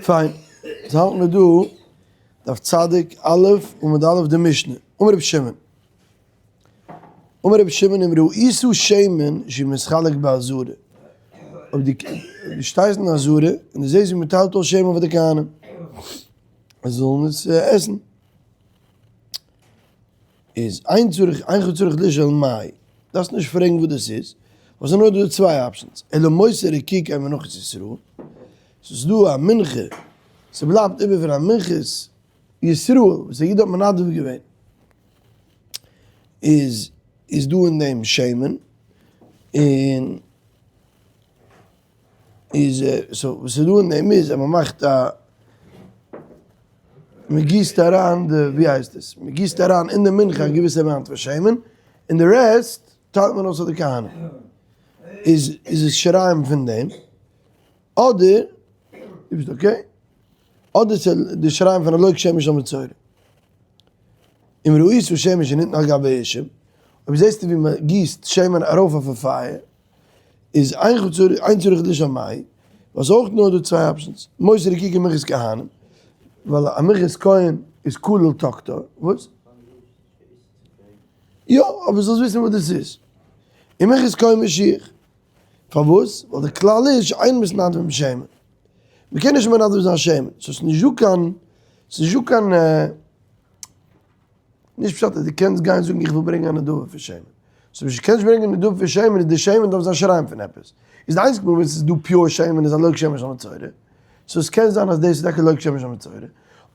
פיין, יעצט האלטן מיר דא דף צדיק א' עמוד א' די משנה, אמר רבי שמעון, אמר רבי שמעון אם ראית שמן שמתחלק בעזרה, אויב דו שטייסט אין עזרה און דו זעסט ווי מען טיילט אויס שמן פאר די כהנים זיי זאלן עס עסן, איז אין צריך אינך צריך לשאול מאי, דארפסט נישט פרעגן וואס דאס איז, ווייל ס'איז נאר דא צוויי options, אלא מותר רקיקי מנחת ישראל, ס'איז דא א מנחה, ס'בלייבט איבער פון א מנחת ישראל וואס א איד האט מנדב געווען, איז איז דא אין דעם שמן, און איז so וואס איז דא אין דעם איז אז מ'מאכט א מ'גיסט אריין די ווי הייסט עס מ'גיסט אריין אין די מנחה א געוויסע amount פון שמן און די rest טיילט מען אויס אויף די כהנים איז איז עס שיריים פון דעם אדער דו ביסט okay? אדער ס'איז די שיריים פון א לוג שמן של מצורע אם ראית שמן שניתן על גבי אישים אויב זעסטו ווי מ'גיסט שמן ארויף אויפן פייער איז אין צריך לשאול מאי, ווייל ס'איז אויך נאר דא צוויי options, מותר רקיקי מנחת כהנים, ווייל א מנחת כהן איז כולל תקטר, וואס? יא, אבער זאלסט וויסן וואס דאס איז. און מנחת כהן משיח. פארוואס? ווייל די כלל איז שאין מתנדבים שמן. מ'קען נישט מנדב זיין שמן. סאו ס'איז נישט דא קיין, ס'איז נישט דא קיין. נישט פשט אז דו קענסט גיין זאגן איך וויל ברענגען א נדבה פון שמן. סאו ווען קענסט ברענגען נדבה פון שמן איז די שמן דארף זיין שיריים פון עפעס. איז די איינציגע מאל ווען ס'איז דא pure שמן איז א לוג שמן של מצורע. so עס קען זיין אז דאס איז טאקע לוג שמן של מצורע.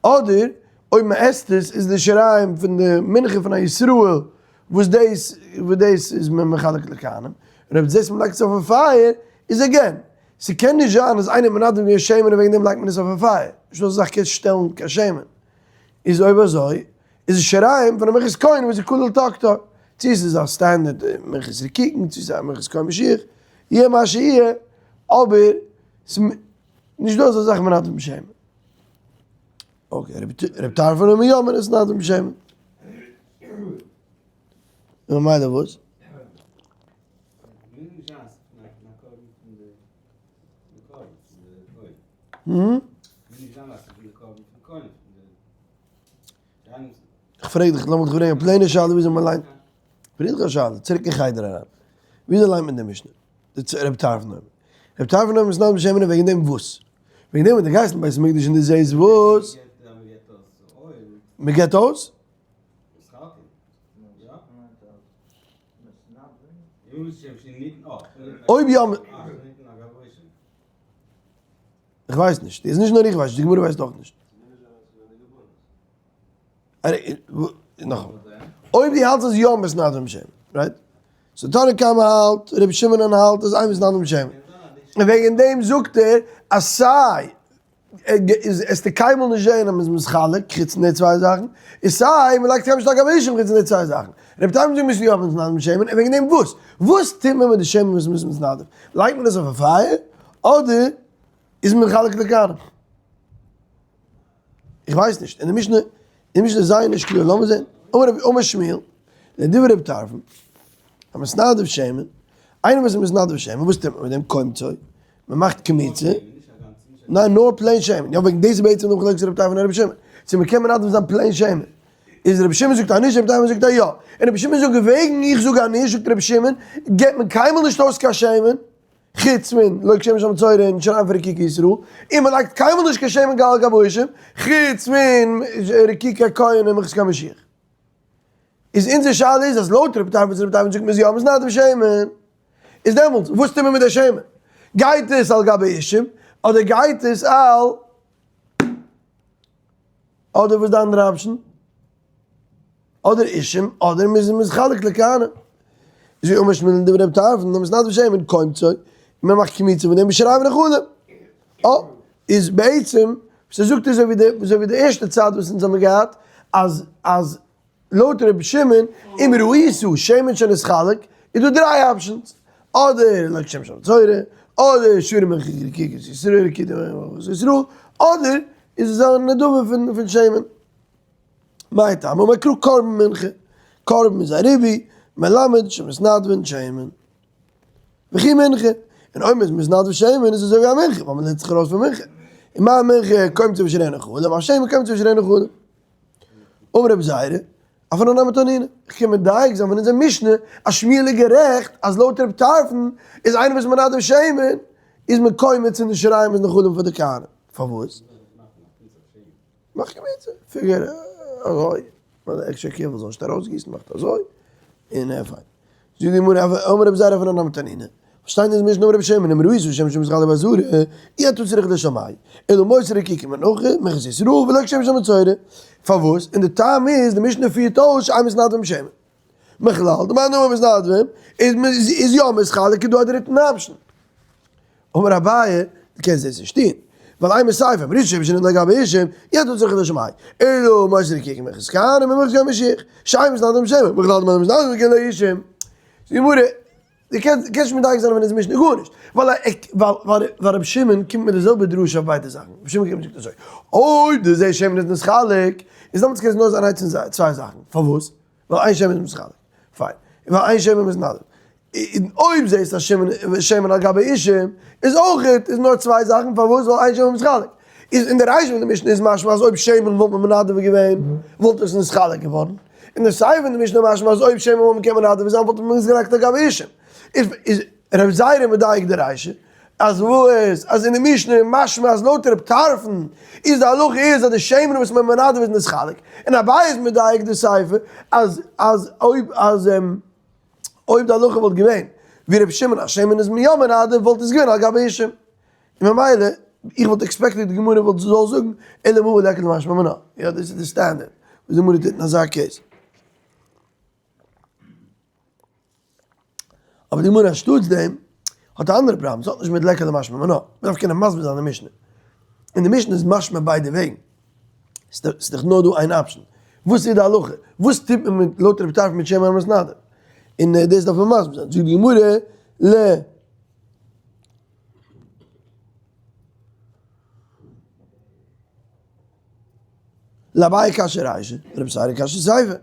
אדער אויב מען עסט עס איז די שיריים פון די מנחה פון א ישראל וואס דאס וואס דאס איז מען מחלק לכהנים. און אויב דו זעסט מען לייגט עס אויפן פייער איז again. ס'קען נישט זיין אז איינער מנדב געווען שמן און וועגן דעם לייגט מען עס אויפן פייער. נישטא אזא זאך קענסט שטעלן קיין שמן. איז אויב אזוי איז עס שיריים פון א מנחת כהן וואס איז כולל תקטר, צו עס איז א standard מנחת רקיקין צו עס איז א מנחת כהן משיח, יהיה מה שיהיה, אבער ס'איז נישט דא אזא זאך מנדב בשמן. okay, רב טרפון אומר יא מתנדבין בשמן. און ממילא וואס? כ'פרעג דיך, לאמיך דיך פרעגן א plain ע שאלה וויאזוי מען ליינט, פרעג דיך א שאלה, צוריק אין חדר אריין, וויאזוי ליינט מען די משנה? רב טרפון אומר, רב טרפון אומר מתנדבין בשמן וועגן דעם וואס? וועגן דעם ווען דו גייסט אין בית המקדש און דו זעסט וואס? מען געבט אויס? אויב יא. איך ווייס נישט, איז נישט נאר איך ווייס נישט, די גמרא ווייסט אויך נישט. נאכאמאל, אויב דו האלטסט אז יא מתנדבין בשמן, right? so תנא קמא האלט, רבי שמעון האלט אז אין מתנדבין בשמן. און וועגן דעם זאגט ער אז סיי עסטו קיינמאל נישט זעהן אז מ'איז מתחלק חוץ פון די צוויי זאכן, און סיי מ'לייגט קיינמאל נישט על גבי אישים חוץ פון די צוויי זאכן. רבי טרפון זאגט מ'איז יא מתנדב בשמן, און וועגן דעם וואס? וואס טוט מען מיט די שמן וואס מ'איז מתנדב? לייגט מען עס אויף א פייער? אדער איז מען מחלק לכהנים? איך ווייס נישט, אין די משנה, אין די משנה איז זייער נישט קלאר, לאמיר זען, אמר רבי אמר שמואל, לדברי רבי טרפון, המתנדב שמן, איינער וואס איז מתנדב שמן, וואס טוט מען מיט דעם? קומצו, מען מאכט קמיצה, ניין נאר plain שמן, יא וועגן דאס איז בעצם די מחלוקת רבי טרפון און רבי שמעון, צו מען קען מנדב זיין plain שמן, איז רבי שמעון זאגט אז נישט, רבי טרפון זאגט אז יא, און רבי שמעון זאגט וועגן איך זאג אז נישט, זאגט רבי שמעון, געבט מען קיינמאל נישט אויס קיין שמן, חוץ פון לוג שמן של מצורע און שיריים פון רקיקי ישראל, און מען לייגט קיינמאל נישט קיין שמן על גבי האישים, חוץ פון רקיקי כהן און מנחת כהן משיח. איז אונזער שאלה איז אז לויט רבי טרפון וואס רבי טרפון זאגט מ'איז יא מתנדב שמן, איז דעמאלטס וואס טוט מען מיט די שמן? גייט עס על גבי אישים אדער גייט עס על אדער וואס די אנדערע option? אדער אישים אדער מ'איז מתחלק לכהנים. איז ווי אמר שמואל לדברי רבי טרפון המתנדב שמן קומצו, מען מאכט קמיצה פון דעם ושיריים נאכלים. אה, איז בעצם וואס ער זאגט איז אזוי ווי די אזוי ווי די ערשטע צד וואס אונז האבן געהאט אז אז לויט רבי שמעון אם ראית שמן שנתחלק איז דא דריי options אדער לוג שמן של מצורע אדער שירי מרקיקת ישראל רקידה ישראל אדער איז עס א נדבה פון פון שמן. מאי טעמא אמר קרא קרבן מנחה, קרבן איז א ריבוי, מלמד שמתנדבין שמן. וכי מנחה, און אויב מ'איז מתנדב שמן איז אזוי ווי א מנחה, ווייל מ'לערנט זיך ארויס פון מנחה. און מה מנחה קומץ ושיריה נחלים, אף שמן קומץ ושיריה נחלים. אמר רבי זירא, אפילו נמי תנינא, איך קען מדייק זיין פון אונזער משנה אז שמואל איז גערעכט אז לויט רב טרפון איז איינער וואס מנדב שמן איז מען קומץ און די שיריים איז נחלים פאר די כהנים. פארוואס? מאך קמיצה, פיגער אזוי, ווייל די עקסטרע קערפל זאל נישט ארויסגיסן מאכט אזוי, און ער פיין. זאגט די גמרא, אמר רבי זירא אפילו נמי תנינא, שטייט אין די משנה אמר רבי שמעון אם ראית שמן שמתחלק בעזרה, אי אתה צריך לשמאי, אלא מותר רקיקה מנחה, מנחת ישראל ולא כשם שמצורע. פארוואס? און די טעם איז, די משנה פירט אויס שאין מתנדבים שמן. מכלל, די מאן דאמר מתנדבים, איז יא מתחלק איז דא א דריטן option. אמר אביי, דו קענסט דאס נישט טון, ווייל אימא סיפא, אם ראית שמן שנדבה על גבי אישים, אי אתה צריך לשמאי, אלא מותר רקיקה ממנחת כהנים וממנחת כהן משיח, שאין מתנדבים שמן, מכלל דמאן דאמר מתנדבים כאילו אישים. זאגט די גמרא, דו קענסט נישט מדייק זיין ווען עס איז משנה גארנישט, ווייל רבי שמעון קומט מיט די זעלבע דרשה אויף ביידע זאכן, רבי שמעון קומט און זאגט אזוי, אויב דו זעסט שמן איז נתחלק, איז דעמאלטס קען עס נאר זיין איינס פון צוויי זאכן, פארוואס? ווייל איין שמן איז מתחלק, פיין, ווייל איין שמן איז נדב, און אויב זעסט אז שמן שמן על גבי אישים איז אויך איז נאר צוויי זאכן, פארוואס? ווייל איין שמן איז מתחלק, איז אין די רישא פון די משנה איז משמע אז אויב שמן וואלט מען מנדב געווען וואלט עס נתחלק געווארן, אין די סיפא פון די משנה משמע אז אויב שמן וואלט מען קען מנדב זיין וואלט מען עס געלייגט על גבי אישים. איז איז רבי זירא מדייק די רישא אז וואס אז אין די משנה איז משמע אז לויט רב טרפון איז די הלכה איז אז די שמן וואס מען מנדב איז נתחלק, און אביי איז מדייק די סיפא אז אז אויב אז אויב די הלכה וואלט געווען ווי רבי שמעון אז שמן איז מען יא מנדב וואלט עס געווען על גבי אישים. און ממילא, איך וואלט expected די גמרא וואלט זאל זאגן, אלא מהא ליכא למשמע מינה. יא, דאס איז די סטענדערט וואס די גמרא טוט אין אזא case. אבער די גמרא אנשטאטס דעם האט א אנדערע פראבלעם, ס'האט נישט מיט ליכא למשמע מינה, מ'דארף קענען מסביר זיין די משנה. און די משנה איז משמע ביידע וועגן. ס'איז דאך נאר דא איין option. וואס איז די הלכה? וואס טוט מען מיט לויט רבי טרפון מיט שמן המתנדב? און דאס דארף מען מסביר זיין. זאגט די גמרא ל. לאביי קשיא רישא, לרבי זירא קשיא סיפא.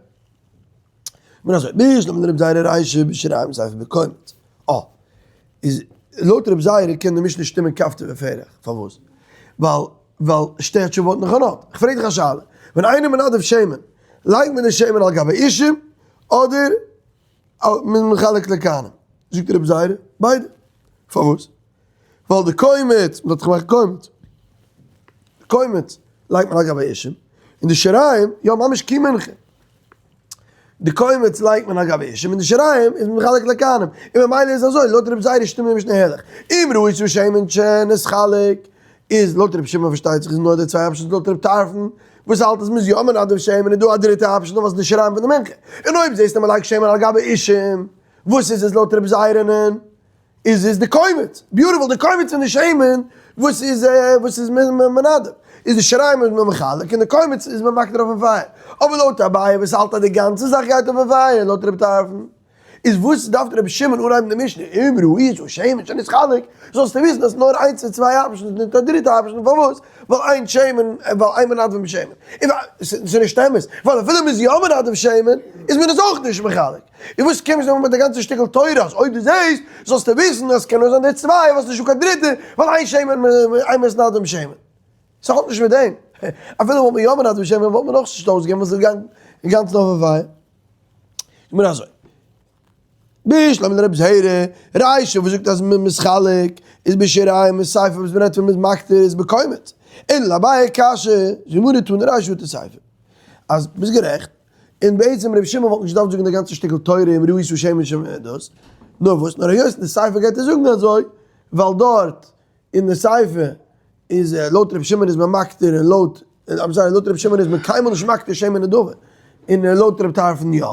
מיר אזוי, בשלמא לרבי זירא רישא בשיריים סיפא בקומץ. אה, איז לויט רבי זירא קען די משנה שטימען כפתור ופרח. פארוואס? ווייל ווייל שתי התשובות נכונות. איך פרעג דיך א שאלה, ווען איינער מנדב שמן, לייגט מען די שמן על גבי אישים, אדער מ'איז מחלק לכהנים? זאגט רבי זירא, ביידע. פארוואס? ווייל די קומץ, מ'האט דאך געמאכט קומץ, די קומץ לייגט מען על גבי אישים, און די שיריים, יא ממש כמנחה, די קומץ לייגט מען על גבי אישים, און די שיריים איז מען מחלק לכהנים, און ממילא איז אזוי, לויט רבי זירא שטימט די משנה הערליך, אם ראית שמן שנתחלק, איז לויט רבי שמעון פארשטייט זיך איז נאר די צוויי options, לויט רבי טרפון וואס האלט אז מ'איז יא מנדב שמן איז דא א דריטע option וואס איז די שיריים פון די מנחה, און אויב זעסטו מ'לייגט שמן על גבי אישים, וואס איז עס לויט רבי זירא'נען? איז איז די קומץ, beautiful, די קומץ פון די שמן וואס איז וואס איז מנדב, איז די שיריים איז מען מחלק און די קומץ איז מען מקטיר אויפן פייער, אבער לויט אביי וואס האלט אז די גאנצע זאך גייט אויפן פייער לויט רבי טרפון, איז וואס דארף רבי שמעון אנהייבן די משנה, אם ראית שמן שנתחלק, זאלסטו וויסן אז נאר איינס פון צוויי options, נישט א דריטע option, פארוואס? ווייל אין שמן, ווייל אין מנדבין בשמן, ס'איז נישט אמת, ווייל אפילו מ'איז יא מנדב שמן, איז מען עס אויך נישט מחלק. און וואס קומסטו אן מיט די גאנצע שטיקל תורה אז אויב דו זעסט זאלסטו וויסן אז ס'קען נאר זיין די צוויי ווייל ס'נישטא קיין דריטע ווייל אין שמן אין מתנדבין בשמן. ס'האט נישט מיט דעם. אפילו וואלט מען יא מנדב בשמן וואלט מען אויך נישט אויסגעגעבן ווייל ס'איז געגאנגען אינגאנצן אויפן פייער. גמרא אזוי. בשלמא לרבי זירא, רישא וואס זאגט אז מ'איז מחלק איז בשיריים און סיפא וואס מ'רעדט פון מ'איז מקטיר איז בקומץ. אלא לאביי קשיא, גמרא תנא רישא ותנא סיפא. אז ביסט גערעכט. און בעצם רבי שמעון וואלט נישט געדארפט זאגן די גאנצע שטיקל תורה אם ראית שמן ש דאס, נאר וואס נאר היות אין די סיפא גייט ער זאגן אזוי, ווייל דארט אין די סיפא איז לויט רבי שמעון איז מען מקטיר און לויט, I'm sorry, לויט רבי שמעון איז מען קיינמאל נישט מקטיר שמן נדבה, און לויט רבי טרפון יא,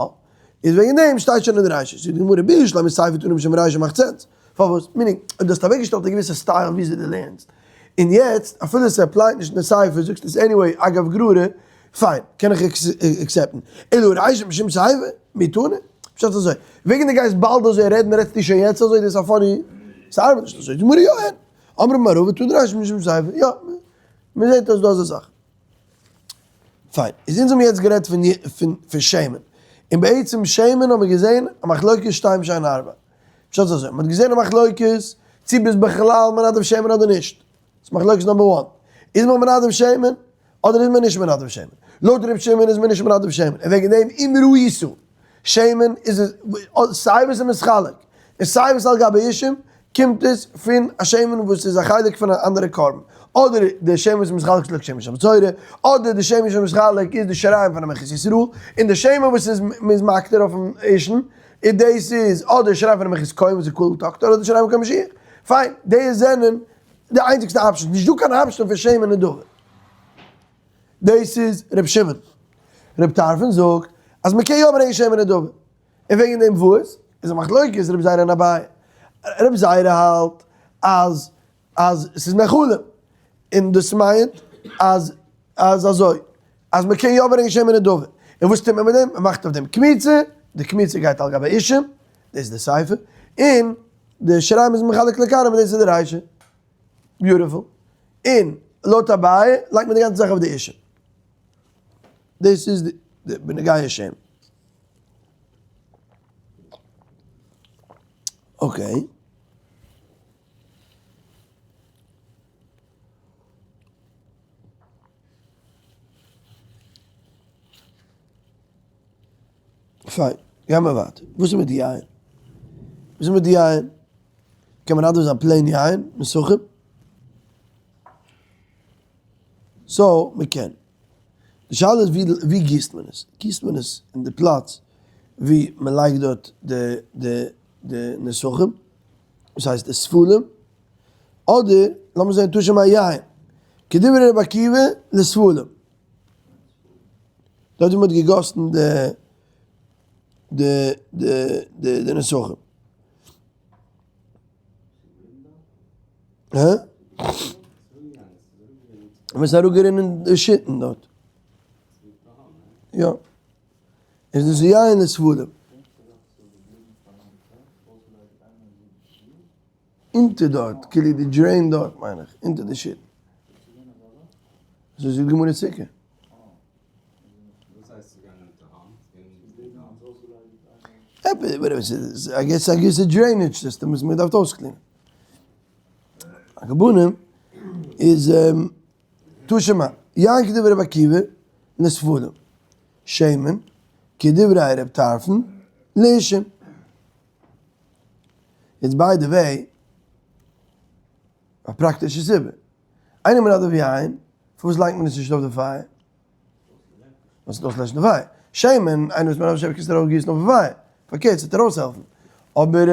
איז וועגן דעם שטייט שוין אין די רישא, זאגט די גמרא בשלמא סיפא תנא משום רישא מאכט sense, פארוואס? meaning, אויב דו האסט אוועקגעשטעלט א געוויסע style וויאזוי דו לערנסט, און יעצט אפילו עס apply ט נישט אין די סיפא זאגסטו עס anyway אגב גררא, פיין, קען איך accept ן. אלא רישא משום סיפא, מי תנא? פשט אזוי, וועגן דו גייסט באלד אזוי רעדן רעדסטו שוין יעצט אזוי, דאס איז א funny, ס'ארבעט נישט אזוי. די גמרא יא אין. אמרי מר תנא רישא משום סיפא, יא, מ'זעט אז דא אזא זאך. פיין, איז אונז האבן יעצט גערעדט פון פון שמן, און בעצם שמן האבן מיר געזען א מחלוקת שתיים שאין ארבע. פשט איז אזוי, מ'האט געזען א מחלוקת צו ביסט בכלל מנדב שמן אדער נישט. ס'איז מחלוקת number one. איז מען מנדב שמן אדער איז מען נישט מנדב שמן? לויט ר' שמעון איז מען נישט מנדב שמן, און וועגן דעם אם ראיסו שמן איז עס סיי וואס איז מתחלק און סיי וואס על גבי אישים קומט עס פון א שמן וואס איז א חלק פון א אנדערע קרבן, אדער די שמן וואס איז מתחלק איז לויט שמן של מצורע, אדער די שמן שמתחלק איז די שיריים פון א מנחת ישראל, און די שמן וואס איז מ'איז מקטיר אויפן אישן איז דאס איז אדער שיריים פון א מנחת כהן וואס איז כולל תקטר אדער שיריים פון כהן משיח. פיין, די זענען די איינציגסטע options, נישט דא קיין option פון שמן און דוד. דאס איז ר' שמעון. ר' טרפון זאגט אז מען קען יא ברענגען שמן נדבה. און וועגן דעם וואס איז א מחלוקת ר' זירא און אביי. ר' זירא האלט אז אז ס'איז נחלים. און דאס מיינט אז אז אזוי. אז מען קען יא ברענגען שמן נדבה. און וואס טוט מען מיט דעם? מען מאכט אויף דעם קמיצה, די קמיצה גייט על גבי אישים, דאס איז די סיפא. און די שיריים איז מחלק לכהנים און דאס איז די רישא. beautiful. און לויט אביי לייגט מען די גאנצע זאך אויף די אישים. דאס איז די בנוגע שם. okay. פיין, גייען מיר ווייטער. וואס איז מיט די יין? וואס איז מיט די יין? קען מען אנדערש זיין plain יין, נסכים? so, מען קען. די שאלה איז ווי גיסט מען עס? גיסט מען עס אין די פלאץ ווי מען לייגט דארט די די די נסכים, דאס הייסט די ספלים, אדער לאמיר זען תא שמע יין, כדברי רבי עקיבא לספלים. דארט ווי מען האט געגאסן די די די די נסכים. הא? און עס איז אראפגערינען די שיטן דארט. יא. איז דאס יין לספלים. אונטער דארט, כאילו די drain דארט מיין איך, אונטער די שיטן. אזוי זאגט גמרא סוכה. I guess א געוויסע drainage system וואס מען דארף אויס clean ען. על כל פנים איז תא שמע, יין כדברי רבי עקיבא לספלים, שמן כדברי רב טרפון לאישים. יעצט by the way, א פראקטישע סיבה. איינער מנדב יין, פארוואס לייגט מען עס נישט אויף די פייער? וואס איז אויסלעשן די פייער? שמן, איינער וואס מנדב שמן קענסטו ארויף גיסן אויפן פייער, פארקערט ס'וועט ארויסהעלפן. אבער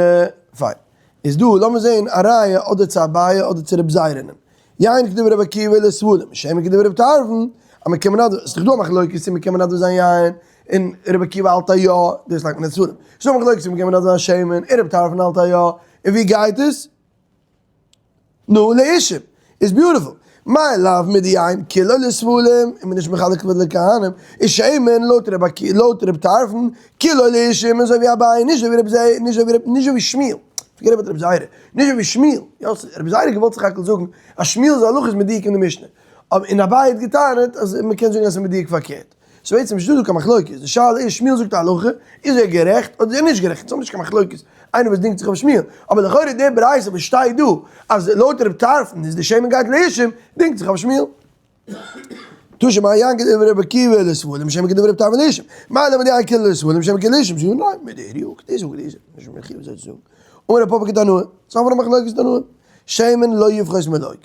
פיין. איז דא, לאמיר זעהן א ראיה אדער צו אביי אדער צו רב זירא'נען. יין כדברי רבי עקיבא לספלים, שמן כדברי רב טרפון, אז מ'קען מנדב, ס'איז דאך דא א מחלוקת צו מ'קען מנדב זיין יין, און רבי עקיבא האלט א יא, דאס לייגט מען אין ספלים. ס'איז דא א מחלוקת צו מ'קען מנדב זיין שמן, און רב טרפון האלט א יא, און ווי גייט עס? נו, לאישים איז beautiful. מאי לאו מדיין כולו לספלים, איז מען נישט מחלק כבוד לכהנים, איז שמן לויט רבי עקיבא, לויט רב טרפון, כולו לאישים אזוי ווי אביי, נישט אזוי ווי רבי זירא, נישט אזוי ווי רבי, נישט אזוי ווי שמואל, forget about רבי זירא, נישט אזוי ווי שמואל, יא, רבי זירא האט געוואלט סך הכל זאגן אז שמואל'ס הלכה איז מדויק אין די משנה, אבער און אביי האט געטענה'ט אז מען קען זאגן אז ס'איז מדויק פארקערט. ס'איז בעצם נישטא דא קיין מחלוקת, די שאלה איז שמואל זאגט א הלכה, איז ער גערעכט אדער איז ער נישט גערעכט, אונז האבן נישט קיין מחלוקת, איינער וואס דינגט זיך אויף שמואל, אבער לכאורה די ברייתא וואס שטייט דא אז לויט רב טרפון איז די שמן גייט לאישים, דינגט זיך אויף שמואל. תא שמע יין כדברי רבי עקיבא לספלים שמן כדברי רב טרפון לאישים, מאי לאו מדיין כולו לספלים שמן כולו לאישים, זאגט ניין, מדהרי' וכדאיז וכדאיז, נישט מחיוב אזוי צו זאגן. אמר רב פפא כתנאי, סוף פון א מחלוקת תנאים, שמן לא יפחות מלוג.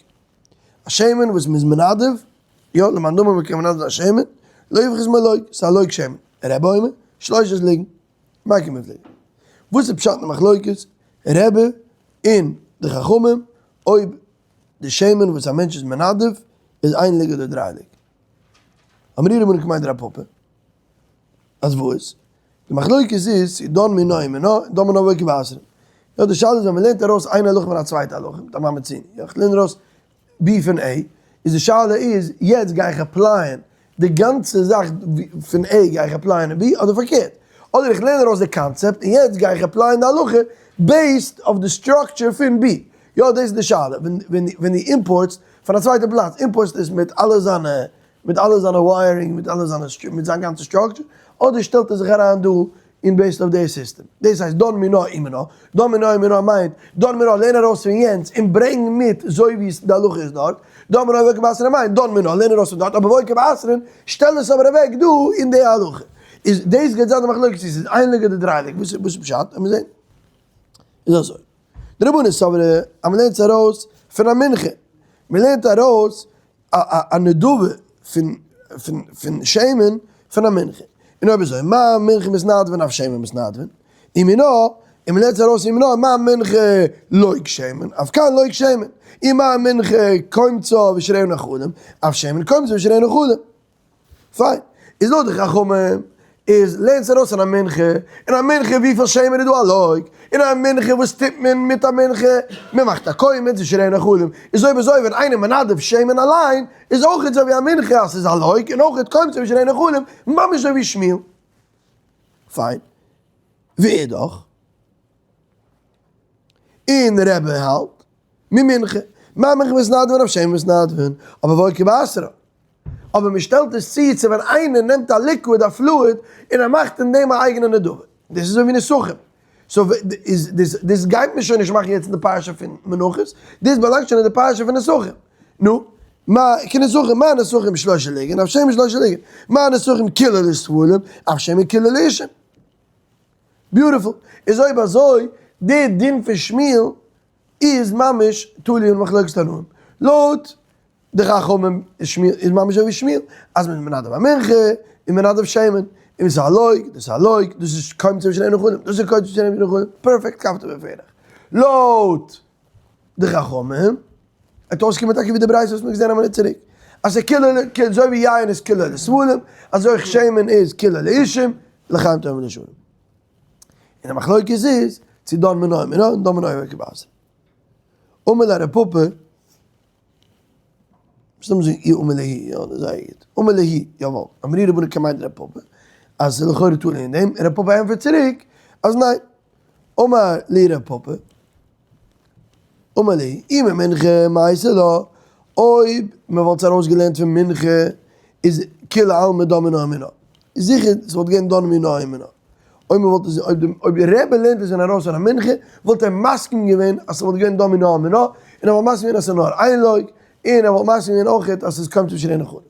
א שמן וואס מ'איז מנדב, יא, למאן דאמר מ'קען מנדב זיין א שמן, לא יפחות מלוג, ס'איז א לוג שמן. רבי אומר, שלושת לוגין, מי קמיפלגי. וואס איז פשט אין די מחלוקת רבי און די חכמים אויב די שמן וואס א מענטש איז מנדב איז איין לוג אדער דריי לוג? אמרי רבנן כמאן דרב פפא, אז וואס? די מחלוקת איז צו דן מינה ומינה, דן מינה ולא כבתרא. יא די שאלה איז ווען מ'לערנט ארויס איין הלכה פון א צווייטע הלכה, מיט א מה מצינו, יא איך לערן ארויס B פון A, איז די שאלה איז יעצט גיי איך apply ען די גאנצע זאך פון A גיי איך apply ען אין B אדער פארקערט, אדער איך לערן ארויס די קאנצעפט און יעצט גיי איך apply ען די הלכה based אויף די structure פון B. יא דאס איז די שאלה, ווען דו import סט פון א צווייטע פלאץ, import סט עס מיט אלע זיינע מיט אלע זיינע wiring, מיט אלע זיינע, מיט זיין גאנצע structure, אדער שטעלט ער זיך אריין דא און based אויף די סיסטעם. דאס הייסט דן מינה ומינה. דן מינה ומינה מיינט, דן מינה לערן ארויס פון יענץ און ברענג מיט זוי ווי די הלכה איז דארט. דן מינה ובוקע בעשרין מאי, דן מינה, לערן ארויס פון דארט, אבער ובוקע בעשרין, שטעל עס אבער אוועק דא אין די הלכה. איז דאס גייט זיין די מחלוקת צו ס'איז איין לוג אדער דריי לוג, וואס איז פשט? לאמיר זען. איז אזוי. די רבנן סברי אז מ'לערנט עס ארויס פון א מנחה. מ'לערנט ארויס א נדבה פון פון שמן פון א מנחה. און אויב אזוי, מה מנחה מתנדבין אף שמן מתנדבין? ומינה, און מ'לערנט ארויס ומינה, מה מנחה לוג שמן, אף כאן לוג שמן. ומה מנחה קומצה ושיריה נאכלים, אף שמן קומצה ושיריה נאכלים. פיין. איז לויט די חכמים איז לערנסט ארויס פון א מנחה, און א מנחה וויפיל שמן איז דא א לוג, און א מנחה וואס טוט מען מיט א מנחה, מען מאכט א קומץ ושיריה נאכלים, איז אויב אזוי ווען איינער מנדב שמן אליין איז אויך אזוי ווי א מנחה אז ס'איז א לוג און אויך קומצה ושיריה נאכלים, ממש אזוי ווי שמואל. פיין. ואידך. און רבי האלט ממנחה. מה מנחה מתנדבין אף שמן מתנדבין, אבער ובוקע בעשרה. אבער מען שטעלט עס צו צו ווען איינער נעמט א liquid א fluid און ער מאכט אין דעם א אייגענע נדבה, דאס איז אזוי ווי נסכים, so איז דאס דאס גייט מען שוין נישט מאכן יעצט אין די פרשה פון מנחות, דאס באלאנגט שוין אין די פרשה פון נסכים, נו, מה כנסכים, מה נסכים שלושה לוגין, אף שמן שלושה לוגין, מה נסכים כולה לספלים, אף שמן כולה לאישים. beautiful. איז אויב אזוי, די דין פון שמואל איז ממש תלוי אין מחלוקת תנאים. לויט די חכמים איז שמואל איז ממש אזוי ווי שמואל, אז מ'איז מנדב א מנחה און מנדב שמן, און ס'איז א לוג, דאס איז א לוג, דאס איז קומצה ושיריה נאכלים, דאס איז קומצה ושיריה נאכלים, פערפעקט כפתור ופרח. לויט די חכמים וועט אויסקומען טאקע ווי די ברייתא וואס מ'האט געזען א מינוט צוריק, אז ס'איז כולו אזוי ווי יין איז כולו לספלים, אזוי אויך שמן איז כולו לאישים, לחיים טובים ולשלום. און די מחלוקת איז צו דן מינה ומינה און דן מינה ובוקע בעשרה. אמר ליה רב פפא, מסתמא זאגן אי אמר להו, יא דאס איז זייער גוט, אמר להו, יאוואל, אמרי רבנן כמיינט רב פפא, אז ס'איז לכאורה תלוי אין דעם, און רב פפא ענטפערט צוריק אז ניין. אמר להו רב פפא, אמר להו, אי ממנחה מייתי לה, אויב מען וואלט עס ארויסגעלערנט פון מנחה איז כולי עלמא דן מינה ומינה, איז זיכער ס'וואלט געווען דן מינה ומינה, אויב מען וואלט עס אויב די רבי לערנט עס ווען ארויס פון א מנחה וואלט ער מסכים געווען אז ס'וואלט געווען דן מינה ומינה, און ער וואלט מסכים געווען אז ס'איז נאר איין לוג, און ער וואלט מסכים געווען אויכעט אז ס'איז קומצה ושיריה נאכלים.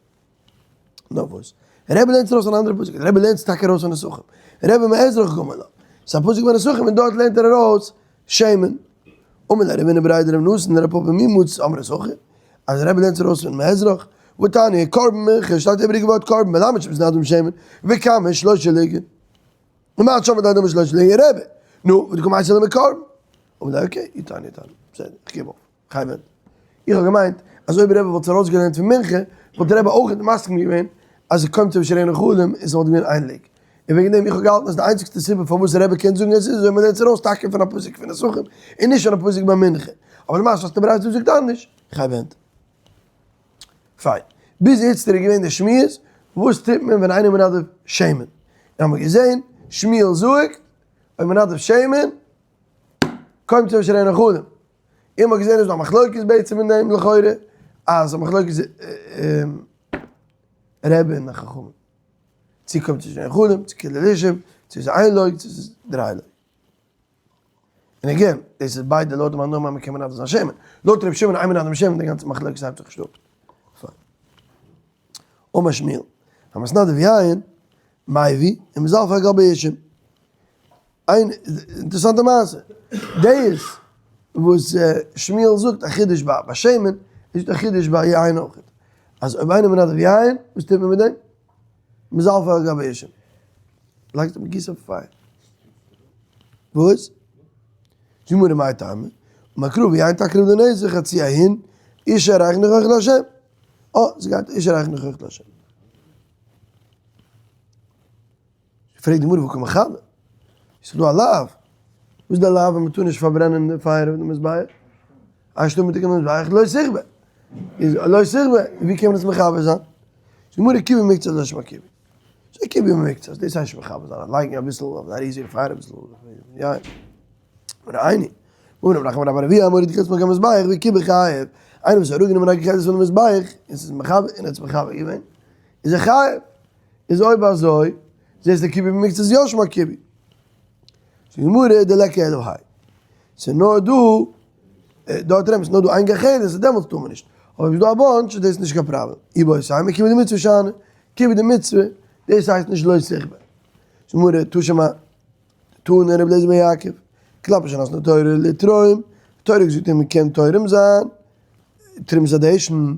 נאר וואס? רבי לערנט ארויס אן אנדערע פסוק, רבי לערנט טאקע ארויס פון נסכים, רבי מאזרח גמר לה, ס'איז א פסוק ביי נסכים און דארט לערנט ער ארויס שמן. אמר ליה רב הונא בריה דרב נתן לרב פפא מי מצית אמרת הכי, אז רבי לערנט ארויס פון מאזרח, והתניא, קרבן מנחה, שטייט איבעריגע ווארט קרבן, מלמד שמתנדבין בשמן, וכמה שלושה לוגין. ומה את שומעת אדם שלושה לוגין רבי? נו, ודקא מייתי לה מקרבן. אמר ליה okay, אי תניא תניא, בסדר, איך געב אויף. חיים ווענדל. איך האב געמיינט אז אויב רבי וואלט עס ארויסגעלערנט פון מנחה וואלט רבי אויך מסכים געווען אז עס קומט צו שיריה נאכלים און עס וואלט געווען איין לוג. און וועגן דעם איך האב געהאלטן אז די איינציגסטע סיבה פארוואס רבי קען זאגן עס איז אזוי מען לערנט עס ארויס טאקע פון א פסוק פון נסכים און נישט פון א פסוק ביי מנחה. אבער למעשה האסטו ברייתא וואס זאגט אנדערש. חיים ווענדל. פיין. ביז איצטער איז געווען די שמועס וואס טוט מען ווען איינער מנדב שמן. און האבן מיר געזען שמואל זאגט אויב מנדב שמן קומט צו שיריה נאכלים. איך האב געזען איז דא א מחלוקת בעצם אין דעם לכאורה, אז א מחלוקת רבי און חכמים. צו קומט צו שני חלים, צו כולו לאישים, צו איז איין לוג, צו איז דריי לוג. און again, דאס איז ביידע לויט דעם אנדערן מאמר קען מען אנדערש זיין שמן. לויט רבי שמעון איין מנדב שמן, די גאנצע מחלוקת הייבט זיך נישט אפ. אמר שמואל, המתנדב יין, מביא, ומזלפו על גבי אישים. איין אינטערעסאנטע מעשה, דאס וואס שמואל זאגט א חידוש ביי שמן, איז א חידוש ביי יין אויך, אז אויב איינער מנדב יין, וואס טוט מען מיט דעם? מזלפו על גבי אישים, לייגט מען גיסט אויף פייער. וואס? זאגט גמרא מאי טעמא, אמר קרא ויין תקריב לנסך חצי ההין, אשה ריח ניחוח לה'. אה, ס'גייט אשה ריח ניחוח לה'. פרעגט די גמרא והא קא מכבי? איז דא א לאו? וואס איז די לאו אז מ'טאר נישט פארברענען די פייער אויף די מזבח? אש תמיד תקום למזבח לא תכבה. איז לא תכבה, ווי קען מען עס מכבה זיין? זאגט די גמרא כיבוי מקצת לא שמה כיבוי. ס'איז כיבוי מקצת, דאס הייסט נישט מכבה זיין, לייגן אביסל אויף א ריזיגע פייער אביסל יין. רעיני, אמר רב נחמן בר אבויה המוריד גחלת מעל גבי המזבח וכיבה חייב, איינער וואס האט אראפגענומען א גחלת פונעם מזבח און ס'איז מכבה און ער האט עס מכבה געווען, איז ער חייב. איז אויב אזוי זעסטו כיבוי במקצת איז יא שמה כיבוי. זאגט די גמרא דליכא אלא האי. ס'איז נאר דא, דארט רעדט מען ס'איז נאר דא איין גחלת איז דעמאלטס טאר מען נישט. אויב איז דא א bunch איז דאס נישט קיין פראבלעם. איבעית אימא כיבוי דמצוה שאני, כיבוי דמצוה, דאס הייסט נישט לא תכבה. גמרא, תא שמע, תנא רבי אליעזר בן יעקב, כלפי שנתנה תורה לתרום, תורה געזאגט אז מען קען תורם זיין, תרומת הדשן,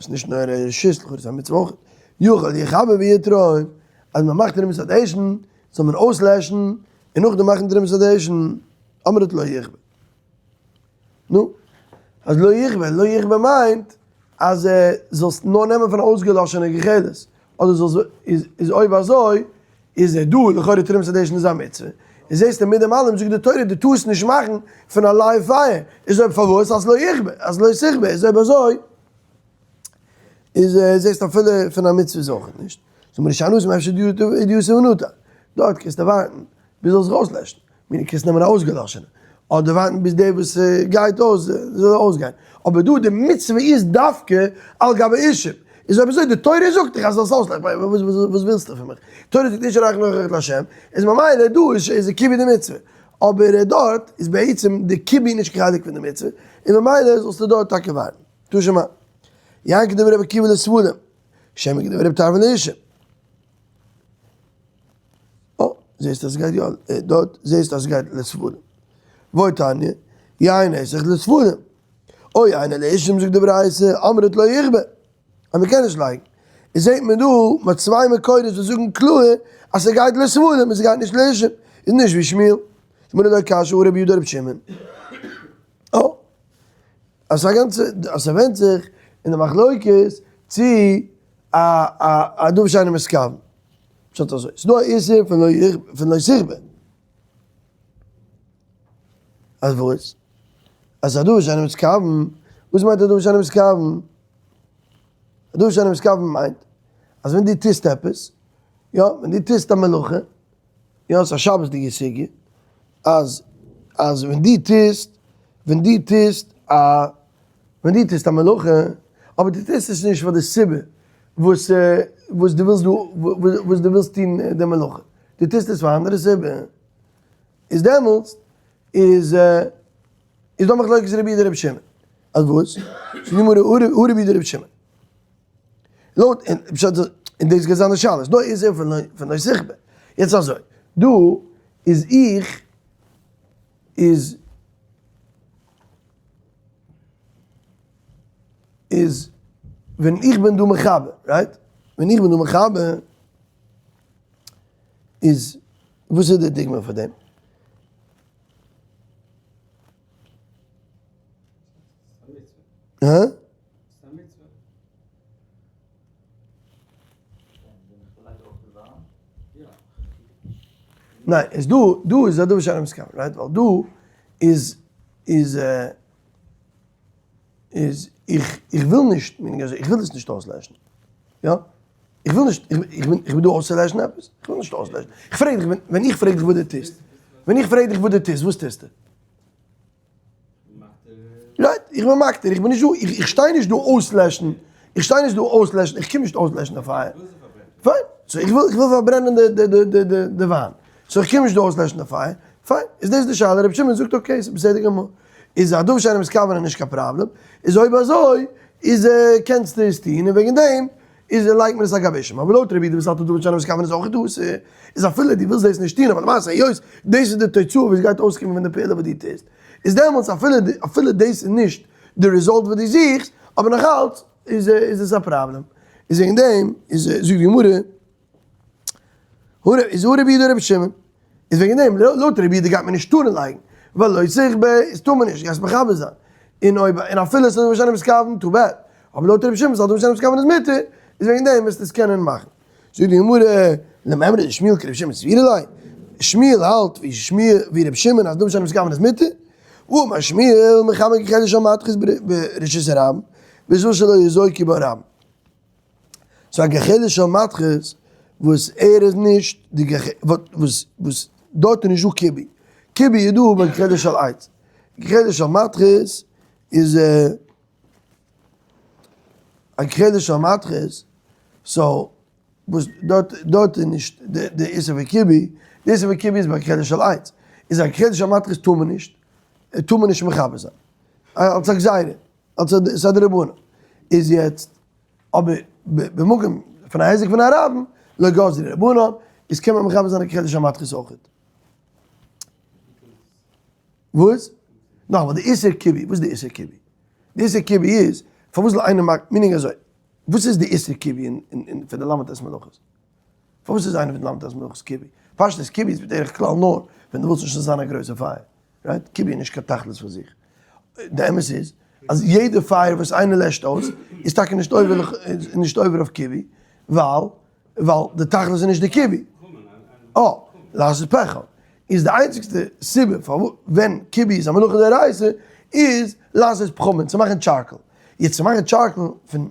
איז נישט נאר א רשות, לכאורה איז א מצוה אויך, יכול יכבה ויתרום, אז מען מאכט תרומת הדשן, זאל מען אויסלעשן, און נאכדעם מאכן תרומת הדשן, אמרת לא יכבה. נו, אז לא יכבה, לא יכבה מיינט אז זאלסט נאר נעמען פון א אויסגעלאשענע גחלת, אדער זאלסט, איז אויב אזוי איז ער דא, לכאורה תרומת הדשן איז א מצוה, און זעסטו מיט דעם אלעם זאגט די תורה דו טארסט נישט מאכן פון א live פייער, איז אויב פארוואס אז לא יכבה, אז לא תכבה, איז אויב אזוי איז זעסט אפילו פון א מצוה איז אויך נישט, זאג מיר נישט אנוס אפשר דיוסי ונטע, דארט קענסטו ווארטן ביז זאל זיך אויסלעשן, מיר קענסט נעמען א אויסגעלאשענע, אדער ווארטן ביז דער וואס גייט אויס זאל אויסגיין, אבער דא די מצוה איז דווקא על גבי אישים, איז אויב אזוי די תורה זאגט דיך אז זאלסט אויסלעשן, וואס ווילסטו פון מיך, תורה זאגט אשה ריח ניחוח לה', איז ממילא דא איז די כיבוי די מצוה, אבער דארט איז בעצם די כיבוי נישט קיין חלק פון די מצוה, און ממילא זאלסטו דארט טאקע ווארטן. תא שמע. יעקב דברי רבי עקיבא לספרים, שמע כדברי רבי טרפון לאישים. אה, זעסט אז ס'גייט יא, דארט זעסט אז ס'גייט לספרים. ועוד תניא, יין נסך לספרים. או יין לאישים זאגט די ברייתא, אמרת לא יכבה. אז מ'קען נישט לייגן. איז זעט מען דא, מ'האט צוויי מקורות וואס זאגן קלאר אז ס'גייט לספרים און ס'גייט נישט לאישים. איז נישט ווי שמואל. גמרא לא קשיא הא רבי יהודה רבי שמעון. אה. אז ס'איז א גאנצע, אז ס'ווענדט זיך אין די מחלוקת צו א א א דבר שאינו מתכוון. פשט אזוי, ס'דא א איסור פון לא פון לא תכבה. אז וואס? אז א דבר שאינו מתכוון, וואס מיינט א דבר שאינו מתכוון? א דבר שאינו מתכוון מיינט אז ווען דו טוסט עפעס, יא, ווען דו טוסט א מלאכה, יא, ס'איז א שבת'דיגע סוגיא, אז אז ווען דו טוסט, ווען דו טוסט א, ווען דו טוסט א מלאכה, אבער דו טוסט עס נישט פאר די סיבה וואס וואס דו ווילסט דא, וואס דו ווילסט טון די מלאכה, דו טוסט עס פאר א אנדערע סיבה, איז דעמאלטס איז איז דא מחלוקת רבי יהודה רבי שמעון, אז וואס? זאגט די גמרא הא רבי יהודה רבי שמעון. לויט און פשט און דאס גייט זיין די שאלה, דא איז ער פון לא תכבה. יעצט אזוי, דא איז איך איז איז ווען איך בין דא מכבה, right? ווען איך בין דא מכבה איז וואס איז די דוגמא פאר דעם? הא? ניין, איז דא, דא איז א דבר שאינו מתכוון, right? ווייל דא איז, איז, איז, איך, איך וויל נישט, איך וויל עס נישט אויסלעשן, יא? איך וויל נישט, איך בין, איך בין דא אויסצולעשן עפעס? איך וויל נישט אויסלעשן. איך פרעג דיך, ווען איך פרעג דיך וואס דו טוסט, ווען איך פרעג דיך וואס דו טוסט, וואס טוסטו? right, איך בין מקטיר, איך בין נישט דא, איך שטיי נישט דא אויסלעשן, איך שטיי נישט דא אויסלעשן, איך קום נישט אויסלעשן די פייער. פיין, so איך וויל, איך וויל פארברענען די די די די די די וויין. so איך קום נישט דא אויסלעשן די פייער. פיין, איז דאס די שאלה, רבי שמעון זאגט okay, ס'איז בסדר גמור. איז א דבר שאינו מתכוון איז נישט קיין פראבלעם, איז אויב אזוי, איז קענסטו עס טון, און וועגן דעם איז לייגט מען עס אגב אישים, אבער לויט רבי יהודה וואס האלט אז דבר שאינו מתכוון איז אויך דאס, איז אפילו דו ווילסט דאס נישט טון, אבער למעשה היות דאס איז די תוצאה וואס גייט אויסקומען פון די פעולה וואס דו טוסט, איז דעמאלטס אפילו אפילו דאס איז נישט די result וואס דו זוכסט, אבער נאכאלץ איז איז עס א פראבלעם. איז וועגן דעם איז זאגט די גמרא, איז הא רבי יהודה רבי שמעון, איז וועגן דעם לויט רבי יהודה גייט מען נישט טארן לייגן, ווייל לא תכבה איז טאר מען נישט, גייסט מכבה זיין, און אויב און אפילו עס איז דבר שאינו מתכוון too bad, אבער לויט רבי שמעון וואס האלט דבר שאינו מתכוון איז מותר, איז וועגן דעם וועסטו עס קענען מאכן. זאגט די גמרא, למימרא דשמואל כרבי שמעון סבירא ליה, שמואל האלט ווי שמואל ווי רבי שמעון אז דבר שאינו מתכוון איז מותר, ואמר שמואל מכבה גחלת של מתכת ברשות הרבים, בשביל שלא יזעקו בה רבים. ס'איז א גחלת של מתכת וואס ער איז נישט די גחלת וואס וואס דארט איז נישט דא כיבוי, כיבוי איז דא ביי גחלת של עץ, גחלת של מתכת איז א גחלת של מתכת, so וואס דארט דארט איז נישט די איסור פון כיבוי, די איסור פון כיבוי איז ביי גחלת של עץ, איז א גחלת של מתכת טאר מען נישט, טאר מען נישט מכבה זיין, אלס א גזירה. אלס א דרבנן. איז יעצט, אבער במקום פון א היזק פון א רבים, לא גזרו רבנן, איז קען מען מכבה זיין א גחלת של מתכות אויכעט. וואס? נאכאמאל, די איסור כיבוי, וואס איז די איסור כיבוי? די איסור כיבוי איז, פארוואס זאל איינער מאכן, meaning אזוי, וואס איז די איסור כיבוי אין פון די ל"ט מלאכות? פארוואס איז איינע פון די ל"ט מלאכות כיבוי? פשטות כיבוי איז בדרך כלל נאר ווען דו ווילסט נישט ס'זאל זיין א גרויסע פייער, right? כיבוי איז נישט קיין תכלית פאר זיך. די אמת איז אז יעדע פייער וואס איינער לעשט אויס איז טאקע נישט עובר נישט עובר אויף כיבוי, ווייל ווייל די תכלית איז נישט די כיבוי. אה, לעשות פחם. איז די איינציגסטע סיבה פארוואס ווען כיבוי איז א מלאכה דאורייתא איז לעשות פחמין, צו מאכן charcoal. יעצט צו מאכן charcoal פון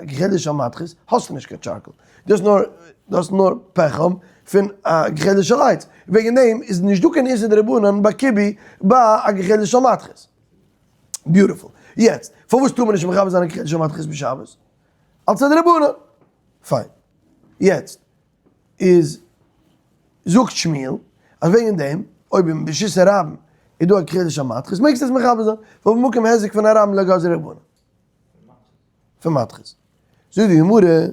גחלת של מתכות האסטו נישט קיין charcoal, דו האסט נאר דו האסט נאר פחם פון א גחלת של עץ, וועגן דעם איז נישט דא קיין איסור דרבנן ביי כיבוי ביי א גחלת של מתכות. Beautiful. יעצט, פארוואס טאר מען נישט מכבה זיין א גחלת של מתכות בשבת? אלס א דרבנן. פיין. יעצט איז זאגט שמואל אז וועגן דעם אויב אין ברשות הרבים איז דא א גחלת של מתכות מעגסטו עס מכבה זיין, ווייל במקום היזק פון א רבים לא גזרו רבנן. פון מתכות. זאגט די גמרא,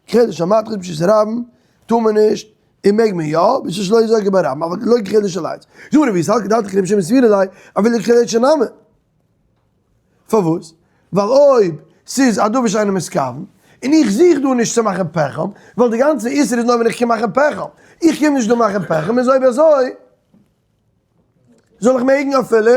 גחלת של מתכות ברשות הרבים טאר מען נישט, און מעג מען יא, בשביל שלא יזעקו ברבים, אבל לא גחלת של עץ. זאגט די גמרא, ואי סלקא דעתך רבי שמעון סבירא ליה, אפילו גחלת של נמי. פארוואס? ווייל אויב ס'איז א דבר שאינו מתכוון, און איך זוך דא נישט צו מאכן פחם, ווייל די גאנצע איסור איז נאר ווען איך קום מאכן פחם, איך קום נישט דא מאכן פחם, איז אויב אזוי זאל איך מעגן אפילו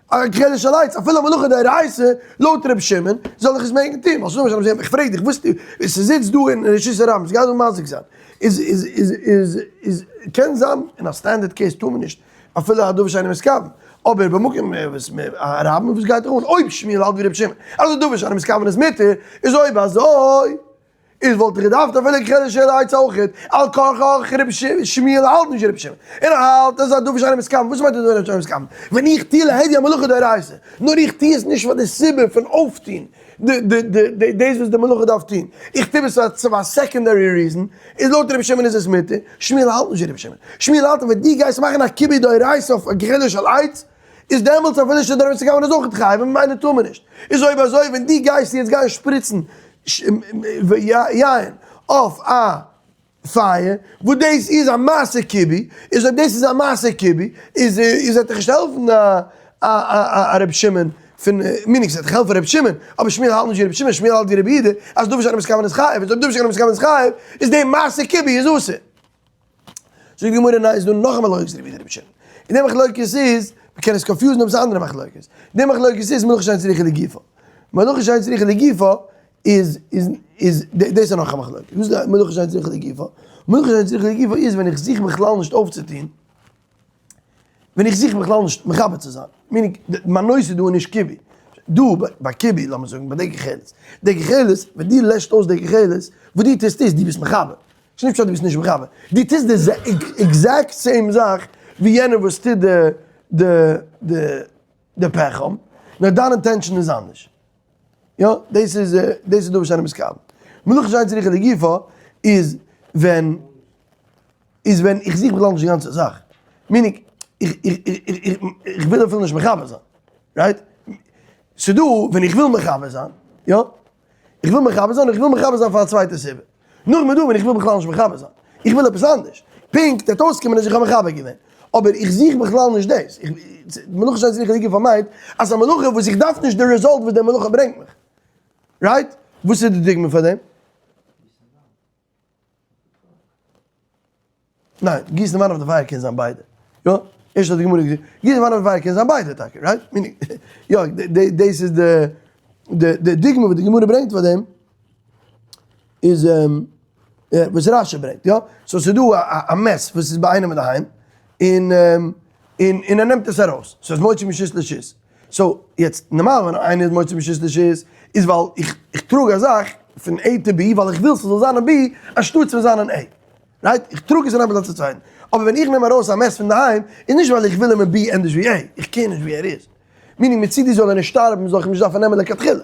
א גחלת של עץ, אפילו א מלאכה דאורייתא, לויט ר' שמעון, זאל איך עס מעגן טון, ווייל ס'איז דא וואס איך פרעג דיך, וואס טו, ס'זיצט דא אין רשות הרבים, ס'גייט דא מזיק זיין, איז איז איז איז איז קען זיין אין א standard case טאר מען נישט אפילו א דבר שאינו מתכוון, אבער במקום וואס א רבים וואס גייט דיך אן, אויב שמואל האלט ווי רבי שמעון אז א דבר שאינו מתכוון איז מותר, איז אויב אזוי איז וואלט איך געדארפט אפילו גחלת של עץ אויכעט, על כרחך רבי שמואל האלט נישט ווי רבי שמעון, און ער האלט אז א דבר שאינו מתכוון, וואס מיינט א דבר שאינו מתכוון? ווען איך טוה להדיא מלאכה דאורייתא, נאר איך טוה עס נישט פאר די סיבה פון אויפטוהן די דאס וואס די מלאכה דארף טוהן, איך טוה עס פאר א secondary reason, איז לויט רבי שמעון איז עס מותר, שמואל האלט נישט ווי רבי שמעון, שמואל האלט אז ווען דו גייסט מאכן א כיבוי דאורייתא אויף א גחלת של עץ, איז דעמאלטס אפילו שדרבנן צו כוונה איז אויך חייב און ממילא טאר מען נישט, איז אויב אזוי ווען דו גייסט יעצט גיין שפריצן יין אויף א פייער, וואס דאס איז א מעשה כיבוי, איז אויב דאס איז א מעשה כיבוי, איז איז וועט דיך נישט העלפן א א רבי שמעון פון meaning ס'וועט דיך העלפן רבי שמעון, אבער שמואל האלט נישט ווי רבי שמעון, שמואל האלט ווי רבי יהודה, אז דבר שאינו מתכוון איז חייב, איז אויב דבר שאינו מתכוון איז חייב, איז די מעשה כיבוי איז אסור. זאגט די גמרא ניין איז דא נאך א מחלוקת רבי יהודה רבי שמעון, און די מחלוקת איז, מ'קען עס confuse ן אויב ס'איז אנדערע מחלוקת, די מחלוקת איז מלאכה שאינה צריכה לגופה, מלאכה שאינה צריכה לגופה איז איז איז דאס איז נאך א מחלוקת, וואס איז מלאכה שאינה צריכה לגופה? מלאכה שאינה צריכה לגופה איז ווען איך זוך בכלל נישט אויפצוטון, ווען איך זוך בכלל נישט מכבה צו זיין, meaning מיין נושא דא איז נישט כיבוי, דא ביי כיבוי לאמיר זאגן ביי די גחלת, די גחלת ווען דו לעשט אויס די גחלת, וואס דו טוסט איז דו ביסט מכבה, ס'איז נישט פשט דו ביסט נישט מכבה, דו טוסט די exact same זאך ווי יענער וואס טוט די די די די פחם, נאר דיין intention איז אנדערש. יא, דאס איז דאס איז דבר שאינו מתכוון. מלאכה שאינה צריכה לגופה איז ווען איז ווען איך זוך בכלל נישט די גאנצע זאך. Meaning, איך איך איך איך איך וויל אפילו נישט מכבה זיין. Right? ס'דא ווען איך וויל מכבה זיין, יא? איך וויל מכבה זיין, איך וויל מכבה זיין פאר א צווייטע סיבה. נאכדעם איז דא ווען איך וויל בכלל נישט מכבה זיין. איך וויל עפעס אנדערש. פונקט וועט אויסקומען אז איך האב מכבה געווען. אבער איך זוך בכלל נישט דאס. מלאכה שאינה צריכה לגופה מיינט אז א מלאכה וואס איך דארף נישט די result וואס די מלאכה ברענגט מיך. Right? וואס איז די דוגמא פאר דעם? ניין, גיסן וויין אויף די פייער קען זיין ביידע. יא, ערשט האט די גמרא געזאגט, גיסן וויין אויף די פייער קען זיין ביידע טאקע, right? יא, דאס איז די די דוגמא וואס די גמרא ברענגט פאר דעם, איז וואס רש"י ברענגט, יא? So ס'איז דא א מת וואס איז ביי איינעם אינדערהיים, און און ער נעמט עס ארויס, ס'איז מוציא מרשות לרשות. So יעצט נארמאל ווען איינער איז מוציא מרשות לרשות איז ווייל איך איך טראג א זאך פון A to B ווייל איך וויל ס'זאל זיין אין B אנשטאט ס'זאל זיין אין A. Right? איך טראג עס פון איין פלאץ צום צווייטן. אבער ווען איך נעם ארויס א מת פון דערהיים איז נישט ווייל איך וויל אים אין B ענדערש ווי A, איך care נישט ווי ער איז. Meaning מצידי זאל ער נישט שטארבן זאל איך אים נישט דארפן נעמען לכתחילה.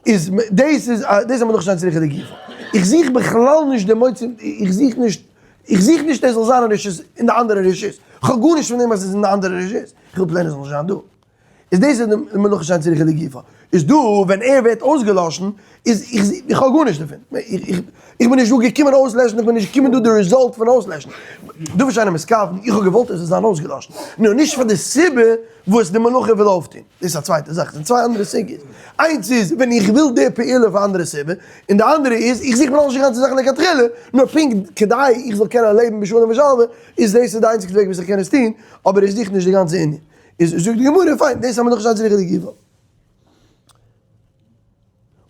איז דאס איז דאס איז א מלאכה שאינה צריכה לגופה. איך זוך בכלל נישט די מוציא, איך זוך נישט איך זוך נישט ער זאל זיין אין רשות אין די אנדערע רשות. כ'האב גארנישט פון דעם אז ער איז אין די אנדערע רשות. איך וויל plain ער זאל נישט זיין דא. איז דאס איז די מלאכה שאין צריכה לגופה. איז דא ווען ער ווערט אויסגעלאשן איז איך איך האב גארנישט דערפון. איך בין נישט דא געקומען אויסלעשן, איך בין נישט געקומען דא די result פון אויסלעשן. דבר שאינו מתכוון, איך האב געוואלט עס זאל זיין אויסגעלאשן. נאר נישט פאר די סיבה וואס די מלאכה וויל אויפטון. דאס איז א צווייטע זאך, עס זענען צוויי אנדערע סוגיות. איינס איז ווען איך וויל די פעולה פאר אנדערע סיבה, און די אנדערע איז איך זוך בכלל נישט די גאנצע זאך לכתחילה, נאר פונקט כדי איך זאל קענען לעבן בשלום ושלווה, איז דאס איז די איינציגסטע וועג וואס איך קען עס טון, אבער איך זוך נישט די גאנצע ענין. איז זאגט די גמרא, פיין, דאס האבן מיר דאך נישט אלץ ריכטיג געוואלט.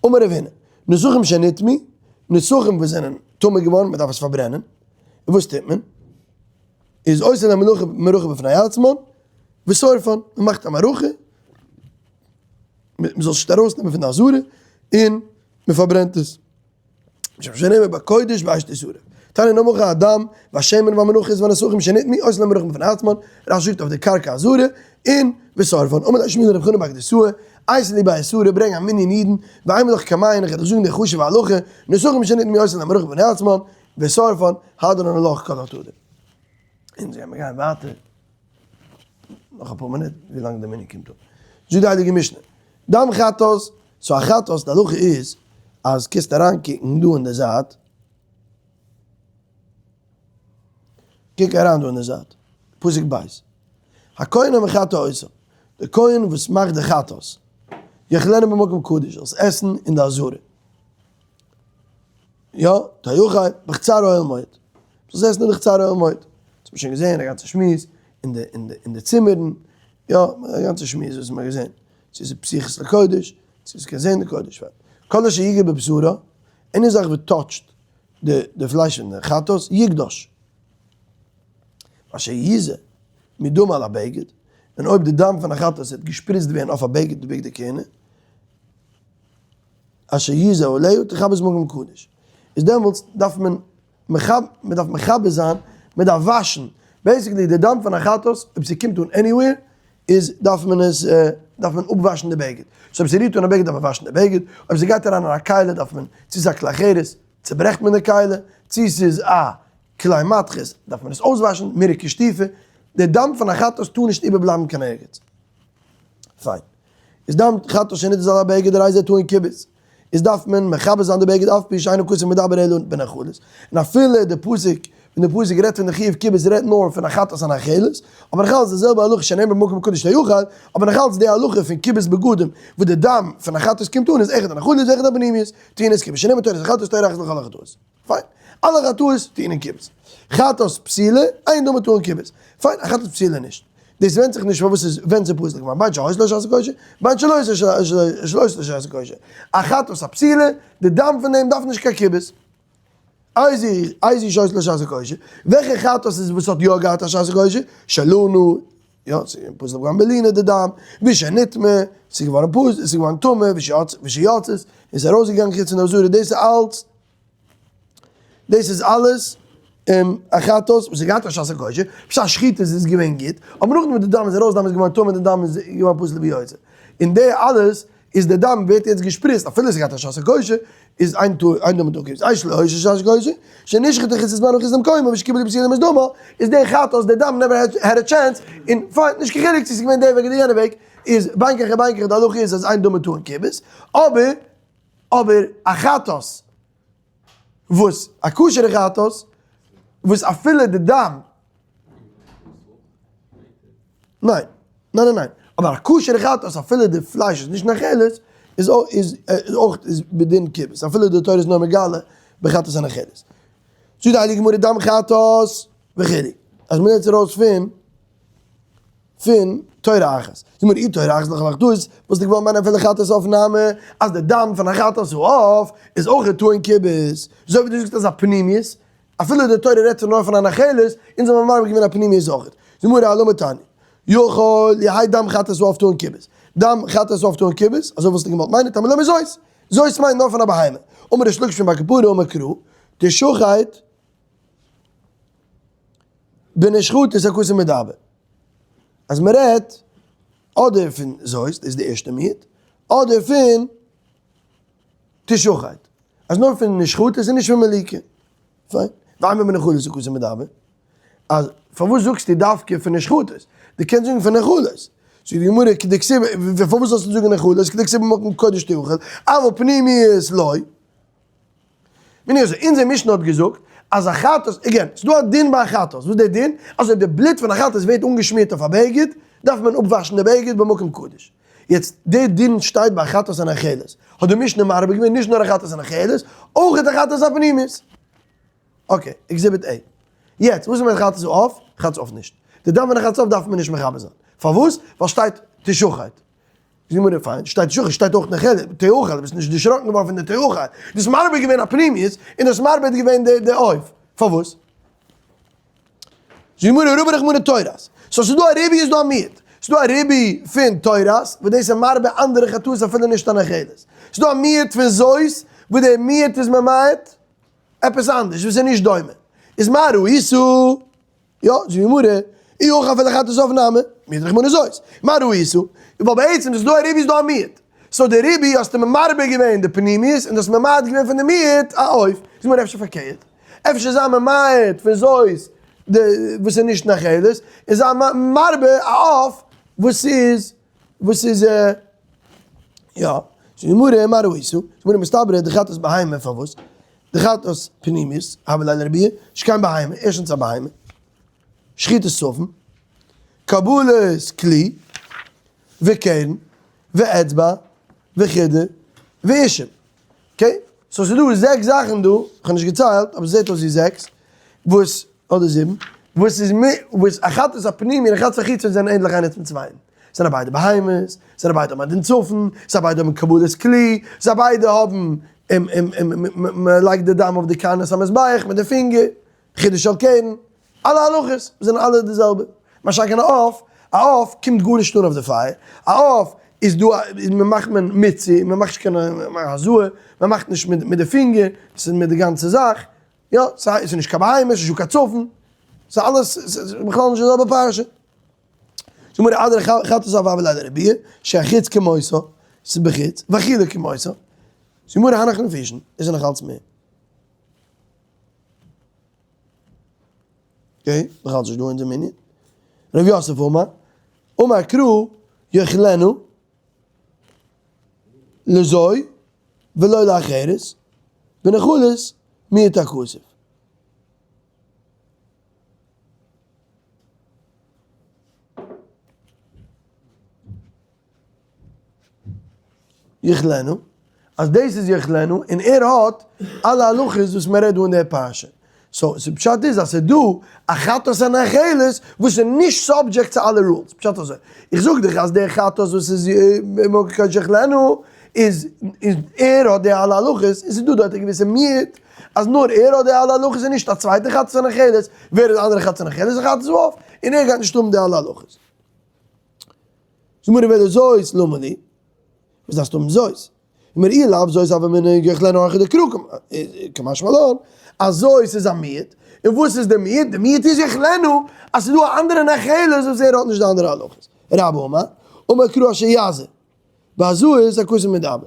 אמר רב הונא, נסכים שנטמאו, נסכים וואס זענען טמא געווארן, מען דארף עס פארברענען, און וואס טוט מען? איז עושה להם מלאכה מערכה בפני עצמן, ושורפן, מען מאכט א מערכה, מען זאל עס נישט ארויסנעמען פון די עזרה, און מען פארברענט עס. משום שנאמר בקודש באש תשרף. תניא נמי הכי הדם והשמן והמנחות והנסכים שנטמאו עושין להם מערכה בפני עצמן, רש"י זאגט אויף די קרקע עזרה, און ושורפן. אמר ליה שמואל לרב חנא בר גדסוה, אייתי לי בי עשרה, ברענג א מנין אידן, ואימא לך קמיין, איך וועל דיך זאגן די חשוב'ע הלכה, נסכים שנטמאו עושין להם מערכה בפני עצמן, ושורפן, הדרן עלך כל התודה. אונז גיימיר גיין ווייטער נאך אפאר מינוט ווי לאנג די מנין קומט אן. זאגט די הייליגע משנה, דם חטאת, so א חטאת די הלכה איז אז קענסט אריין קוקן דא אין די זייט, קוק אריין דא אין די זייט, פסוק ב', הכהן המחטא אותם, די כהן וואס מאכט די חטאת, יאכלנו במקום קדוש, זאלסט עסן אין די עזרה. יא, תאכל, בחצר אוהל מועד. זאלסט עסן אין די חצר אוהל מועד. דאס האט מען שוין געזען, א גאנצע שמועס, אין די, אין די, אין די צימערן, יא, א גאנצע שמועס וואס מ'האט געזען. צו ס'איז פתיחות לקודש, צו ס'קען זען די קודש. כל אשר יגע בבשרה, any זאך וואס touch ט די, די פלייש פון די חטאת, יקדש. ואשר יזה מדמה על הבגד, און אויב די דם פון א חטאת וועט געשפריצט ווערן אויף א בגד, די בגדי כהונה, אשר יזה עליה תכבס במקום קדוש, איז דעמאלטס דארף מען מכב מען דארף מכבס זיין, מען דארף וואשן, basically די דם פון א חטאת אויב ס'קומט אן anywhere איז דארף מען עס דארף מען אפוואשן די בגד, so אויב ס'רירט אן א בגד דארף מען וואשן די בגד, אויב ס'גייט אריין אין א כלי דארף מען, צו ס'איז א כלי חרס צוברעכט מען די כלי, צו ס'איז א כלי מתכות דארף מען עס אויסוואשן, מירוק ושטיפה, די דם פון א חטאת טאר נישט איבערבלייבן קיין ערגעץ. פיין. איז דם חטאת שנתזה על הבגד הרי זה טעון כיבוס, איז דארף מען מכבס זיין די בגד אף פי שאין הכתוב מדבר אלא בנאכלת, און אפילו די פסוק ווען די פסוק רעדט פון די חיוב כיבוס רעדט נאר פון א חטאת הנאכלת, אבער נאכאלץ די זעלבע הלכה שנאמר במקום קדוש תאכל, אבער נאכאלץ די הלכה פון כיבוס בגדים וואס די דם פון א חטאת קומט אן איז אחד הנאכלת ואחד הפנימיות, טעונות כיבוס שנאמר תורת החטאת תורה אחת לכל החטאות. פיין. אלע חטאות טעונין כיבוס. חטאת פסולה, אין דמה טעון כיבוס. פיין, א חטאת פסולה נישט. דאס ווענדט זיך נישט פארוואס ס'איז ווען ס'איז פסול געווארן, בין שהיתה לו שעת הכושר, בין שלא היתה לו שעת הכושר. א חטאת א פסולה, די דם פון דעם דארף נישט קיין כיבוס. איזו שהיתה לו שעת הכושר? וועלכע חטאת איז וואס האט יא געהאט א שעת הכושר? שלנו, יא, ס'איז געווען פסול געווארן בלינה די דם, ושנטמא, ס'איז געווארן פסול, ס'איז געווארן טמא, ושיצאת, און ס'איז ארויסגעגאנגען חוץ פון די עזרה, דאס איז אלץ דאס איז אלעס א חטאת וואס האט געהאט א שעת הכושר, בשעת שחיטה איז עס געווען גוט, אבער נאכדעם וואס די דם איז ארויס דם איז געווארן טמא די דם איז געווארן פסול ביותר, און די אלעס איז די דם ווערט יעצט געשפריצט אפילו עס האט געהאט א שעת הכושר, איז אין טו אין דמה טעון כיבוס, איזו שלא היתה שעת הכושר, שנשחטה חוץ לזמנה וחוץ למקומה ושקיבלה פסולים את דמה, איז די חטאת די דם never had a chance, און פיין נישט קיין חילוק צו עס איז געווען די וועג אדער יענע וועג, איז בין כך ובין כך די הלכה איז אז אין דמה טעון כיבוס, אבער אבער א חטאת וואס א כשר'ע חטאת וואס אפילו די דם ניין ניין ניין ניין אבער א כשר'ע חטאת אפילו די פלייש איז נישט נאכלת איז איז אויך איז בדין כיבוס אפילו די תורה איז נאר מגלה בחטאת הנאכלת זאגט די הייליגע גמרא דם חטאת וכו' אז מ'נעמט עס ארויס פון פון תורה אחת. זאג מיר אי תורה אחת לכל החטאות, וואלסטו געוואלט מיינען אפילו חטאת העוף נמי, אז די דם פון א חטאת העוף איז אויך טעון כיבוס, אזוי ווי דו זאגסט אז א פנימיות, אפילו די תורה רעדט נאר פון א נחלת, אונז האבן מרבה געווען א פנימיות אויך. זאג מיר אלא מתני, יכול יהא דם חטאת העוף טעון כיבוס. דם חטאת העוף טעון כיבוס, אזוי וואלסטו געוואלט מיינען, תלמוד לומר זאת, זאת מיינט נאר פון א בהמה. אמר ריש לקיש משום בר קפרא אמר קרא, תשחט בנשחטות הכתוב מדבר. אז מען רעדט אדער פון זאת, דאס איז די ערשטע מיעוט, אדער פון תשחט. אז נאר פון נשחטות און נישט פון מליקה. פיין. ואימא בנחלות הכתוב מדבר. אז פארוואס זאגסטו דווקא פון נשחטות? דו קענסט זאגן פון נחלות. זאגט די גמרא כדכתיב, פארוואס זאלסטו זאגן נחלת, כדכתיב במקום קודש תאכל, אבל פנימיות לא. מיינט אזוי, אונזער משנה האט געזאגט אז א חטאת, again, ס'איז דא א דין ביי א חטאת, וואס איז דער דין? אז אויב די בלוט פון א חטאת ווערט אנגעשמירט אויף א בגד, דארף מען אפוואשן די בגד במקום קדוש. יעצט, דער דין שטייט ביי א חטאת הנחלת, האט די משנה מרבה געווען נישט נאר א חטאת הנחלת, אויך א חטאת הפנימית. okay, exhibit A. יעצט, וואס איז מיט חטאת העוף? חטאת העוף נישט. די דם פון א חטאת העוף דארף מען נישט מכבה זיין. פארוואס? ווייל שטייט תשחט. זאגט די גמרא, פיין, שטייט תשחט, שטייט אויך נחלת, תאכל, ביסט נישט דערשראקן געווארן פון די תאכל. דו האסט מרבה געווען א פנימיות, און דו האסט מרבה געווען די עוף. פארוואס? זאגט די גמרא, רבי רחמנא תורת. so ס'איז דא א ריבוי איז דא א מיעוט. ס'איז דא א ריבוי פון תורת, וואס דאס איז מרבה אנדערע חטאות אפילו נישט א נחלת. ס'איז דא א מיעוט פון זאת, וואס דער מיעוט איז ממעט עפעס אנדערש וואס איז נישט דומה. איז מה ראיסו? יא, זאגט די גמרא, אי הכי אפילו חטאת העוף נמי, מיעט רחמנא זאת. מה ראיסו? ווייל בעצם איז דא א ריבוי איז דא א מיעוט. so די ריבוי האסטו מרבה געווען די פנימיות און דו האסט ממעט געווען פון די מיעוט א עוף. איז מיר אפשר פארקערט. אפשר זיי ממעט פון זאת די וואס איז נישט נחלת, און זיי מרבה א עוף וואס איז וואס איז יא. זאגט די גמרא מה ראית? זאגט די גמרא מסתברא דחטאת בהמה פארוואס? דחטאת פנימית הוה ליה לרבויי, נישט קיין בהמה, ערשטנס א בהמה, שחיטת צפון, קבלת כלי, וקרן, ואצבע, וחידא, ואישים. okay? so ס'איז דא זעקס זאכן דא, כ'האב נישט געציילט, אבער ס'זעט אויס ווי זעקס, וואס, אדער זיבן, וואס איז מ, וואס א חטאת הפנימי און א חטאת החיצון זענען ענדליך איינער צום צווייטן. זענען ביידע בהמות, זענען ביידע האבן א דין צפון, זיי ביידע האבן קבלת כלי, זיי ביידע האבן, מ'לייגט די דם אויף די קרנות המזבח מיט די פינגער, חידוש של קרן, אלע הלכות זענען אלע די זעלבע. מה שאין כן א עוף, א עוף קומט גארנישט אן אויף די פייער, א עוף איז דא א, מען מאכט מען מיצוי, מען מאכט נישט קיין הזאה, מען מאכט נישט מיט די פינגער, ס'איז מיט די גאנצע זאך, יא, ס'איז נישט קיין בהמה, ס'איז נישט דא קיין צפון, ס'איז אלעס, ס'איז בכלל נישט די זעלבע פרשה. זאג מיר אדער חטאת העוף הוה ליה לרבויי, שהחוץ כמותו, ס'איז בחוץ, ואכילה כמותו, זאג מיר הנך נפישין, איז ער נאך אלץ מער. okay, נאך אלץ נישט דא אונזער מנין. ר' יוסף אמר, אמר קרא יאכלנה לזו ולא לאחרת, בנחלת מיעט הכתוב. יאכלנה, אז דאס איז יאכלנה, און ער האט אלע הלכות וואס מען רעדט דא אין די פרשה. so, ס'פשט איז אז ס'איז דא א חטאת הנחלת וואס איז נישט subject צו אלע rules. פשט אזוי, איך זאג דיך אז דער חטאת וואס איז מקום יאכלנה איז ער האט די אלע הלכות, און ס'איז דא דארט א געוויסע מיעוט אז נאר ער האט די אלע הלכות און נישט א צווייטע חטאת הנחלת, ווער איז די אנדערע חטאת הנחלת? די חטאת העוף, און ער גייט נישט האבן די אלע הלכות. זאג מיר ווער איז זאת למה לי? וואס דארפסטו האבן זאת? אומר אי לאו זאת הוה אמינא יאכלנה אורחא דקרא קמשמע לן אז זאת איז א מיעוט, און וואס איז די מיעוט? די מיעוט איז יאכלנה אז ס'איז דא א אנדערע נחלת וואס ער האט נישט די אנדערע הלכות. רבה אמר, אמר קרא אשר יזה, בהזאות הכתוב מדבר.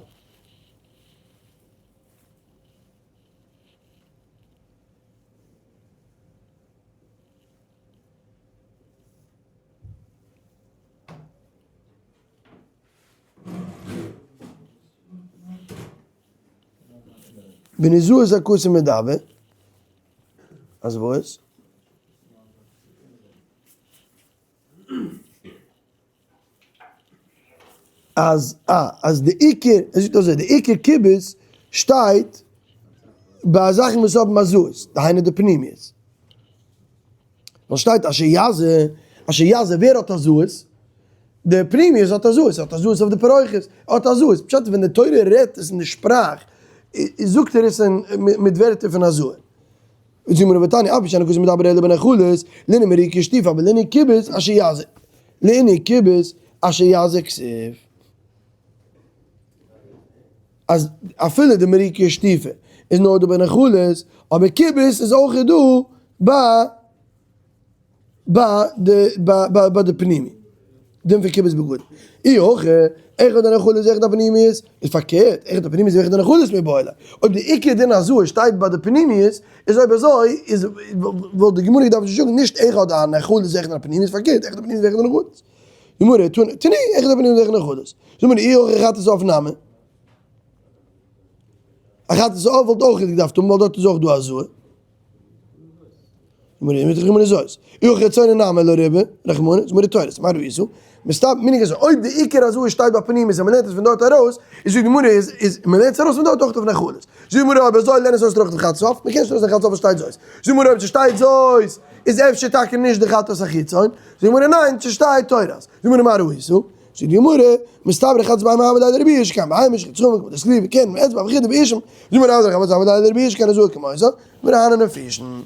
בנזוה זכות ומדבר, אז וואס? אז אה, אז די עיקר, ער זאגט אזוי, די עיקר כיבוס שטייט ביי זאכן וואס האבן הזאות, דהיינו די פנימיות. ווייל שטייט אשר יזה, אשר יזה, ווער האט הזאות? די פנימיות האט הזאות, האט הזאות אויף די פרוכת, האט הזאות, פשט איז ווען די תורה רעדט עס אין די שפראך, זאגט ער עס מיט ווערטער פון הזאה. זאגט מיר ותניא אף על פי שאין הכתוב מדבר אלא בנחלת, לענין מריקה ושטיפה, אבער לענין כיבוס אשר יזה, לענין כיבוס אשר יזה כתיב. אז אפילו די מריקה ושטיפה איז נאר דא בנחלת, אבער כיבוס איז אויך דא ביי ביי די ביי די פנימי, דין פון כיבוס בגדים. אי הכי, אחד הנחלת ואחד הפנימיות, איז פארקערט, אחד הפנימיות ואחד הנחלת מיבעי ליה. אויב די עיקר דין הזאה שטייט ביי די פנימיות, איז אויב אזוי איז וואלט די גמרא געדארפט זאגן נישט אחד הנחלת ואחד הפנימיות, פארקערט, אחד הפנימיות ואחד הנחלת. גמרא, תני, איך דארף נישט זיכן נחלות. זאג מיר, אי הכי חטאת העוף נמי. א חטאת העוף וואלט אויך געדארפט האבן ווייל דארט איז אויך דא הזאה. גמרא זאת. אי הכי צונן נמי לא רבי, רחמנא, זאג מיר תורת, מה ראית? מסתבר מיניג אז אויב די עיקר הזאה שטייט ביי פנימית און מ'לערנט עס פון דארט ארויס, איז זאגט די גמרא איז איז מ'לערנט עס ארויס פון דארט אויך אויף נחלות. זאגט די גמרא אויב אזוי לערן עס אויס אויך אויף חטאת העוף, מ'קען נישט ארויסלערנען חטאת העוף וואס שטייט זאת. זאגט די גמרא אויב ס'שטייט זאת איז אפשר טאקע נישט די חטאת החיצון, זאגט די גמרא ניין ס'שטייט תורת. זאגט די גמרא מה ראית? זאגט די גמרא, מסתברא חטאת בהמה הוה ליה לרבי ישכן, בהמה שחטאת חמור כמו דסקרי וכן, ואצבע וכו' ואישם, זאגט די גמרא אדרבה חטאת בהמה הוה ליה לרבי ישכן, אזוי כמו זאגט די גמרא הני נפישין.